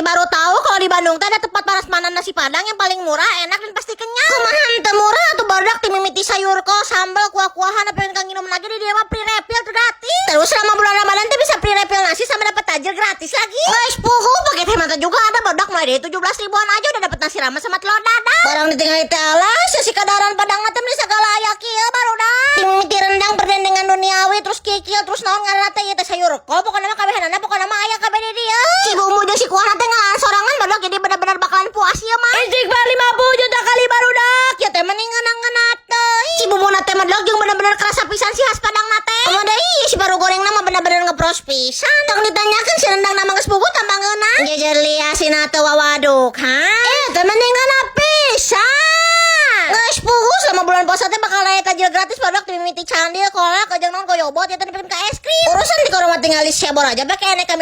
Jadi baru tahu kalau di Bandung teh ada tempat prasmanan nasi Padang yang paling murah, enak, dan pasti kenyang. Kumaha teu murah atuh, barudak? Ti mimiti sayur kol, sambal, kuah-kuahan, apa yang kang minum lagi di dia mah free refill tuh gratis. Terus selama bulan Ramadan tuh bisa free refill nasi sama dapat takjil gratis lagi. Guys, puhu paket hemat juga ada, barudak. Mulai dari 17 ribuan aja udah dapet nasi rames sama telur dadar. Barang ditinggal teh alas, si kadaran Padang teh meni segala aya kieu, barudak. Ti mimiti rendang berdendengan duniawi, terus kikil, terus naon ngaranna teh ieu teh, sayur kol, pokoknya mah kabehanana, pokoknya mah aya kabeh di dieu. Si bumbu jeung si kuahna teh ngalaan sorangan, barudak, jadi bener-bener bakalan puas ieu mah. Istighfar 50 juta kali, barudak. Ya teh mending ngeunah teh. Si bumbuna teh medlok jeung bener-bener kerasa pisan si khas Padang teh. Komo deui si paru goreng mah bener-bener ngepros pisan. Tong ditanyakan si rendang nama geus puguh tambah ngeunah. Jejer lia sina teu wawaduk, ha? Eh, teh mending ngeunah pisan. Geus puguh selama bulan puasa teh bakal aya takjil gratis, barudak, ti mimiti candil, kolak, jeung naon goyobot ya teh nepikeun ka es krim. Urusan di koroma tinggal di sebor aja pakai aneka.